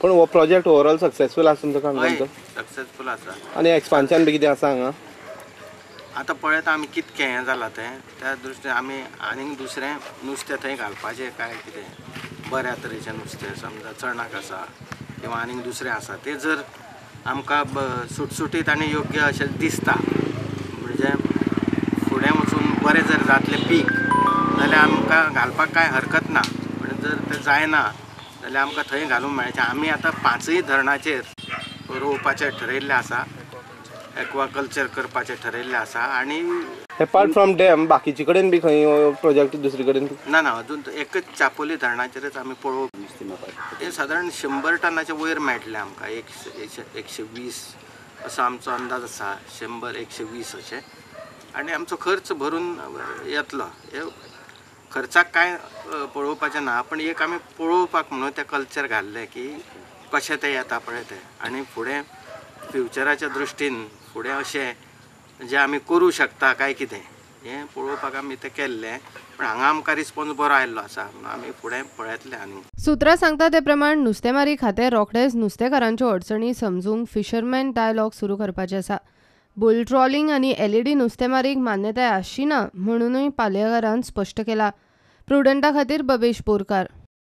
पूण हो project overall successful आसा तुमचो काणकोणचो? सक्सेसफूल आसा. आनी एक्सपान्शन बी कितें आसा हांगा? आतां पळयता आमी कितकें हें जालां तें, त्या दृश्टीन आमी आनीक दुसरें नुस्तें थंय घालपाचें काय कितें बऱ्या तरेचें नुस्तें, समजा चणाक आसा किंवा आनीक दुसरें आसा तें जर आमकां सुटसुटीत आनी योग्य अशें दिसता म्हणजे फुडें वचून बरें जर जातलें पीक जाल्यार आमकां घालपाक कांय हरकत ना. पूण जर तें जायना जाल्यार आमकां थंय घालूंक मेळचें. आमी आतां 5 धरणाचेर रोवपाचें ठरयल्लें आसा, एक्वाकल्चर करपाचें ठरयल्लें आसा. आनी एपार्ट फ्रॉम डॅम बाकीचे कडेन बी खंय प्रोजेक्ट दुसरे कडेन ना? ना, अजून एकच चापोली धरणाचेरच आमी पळोवप. हें सादारण 100 टनाच्या वयर मेळटलें आमकां, 120 असो आमचो अंदाज आसा, 100-120 अशें. आनी आमचो खर्च भरून येतलो. हे खर्चाक कांय पळोवपाचें ना, पण एक आमी पळोवपाक म्हणून तें कल्चर घाल्लें की कशें तें येता पळय तें. आनी फुडें फ्युचराच्या दृश्टीन फुडें अशें जें आमी करूं शकता काय कितें हें पळोवपाक आमी तें केल्लें. पण हांगा आमकां रिस्पॉन्स बरो आयिल्लो आसा म्हणून आमी फुडें पळयतले. आनी सुत्रां सांगता ते प्रमाण नुस्तेमारी खातें रोखडेंच नुस्तेकारांच्यो अडचणी समजूंक फिशरमॅन डायलॉग सुरू करपाचें आसा. बुल ट्रॉलिंग आनी एलईडी नुस्तेमारीक मान्यताय आसची ना म्हणूनय पालयेकारान स्पश्ट केला. प्रुडंटा खातीर बबेश बोरकार.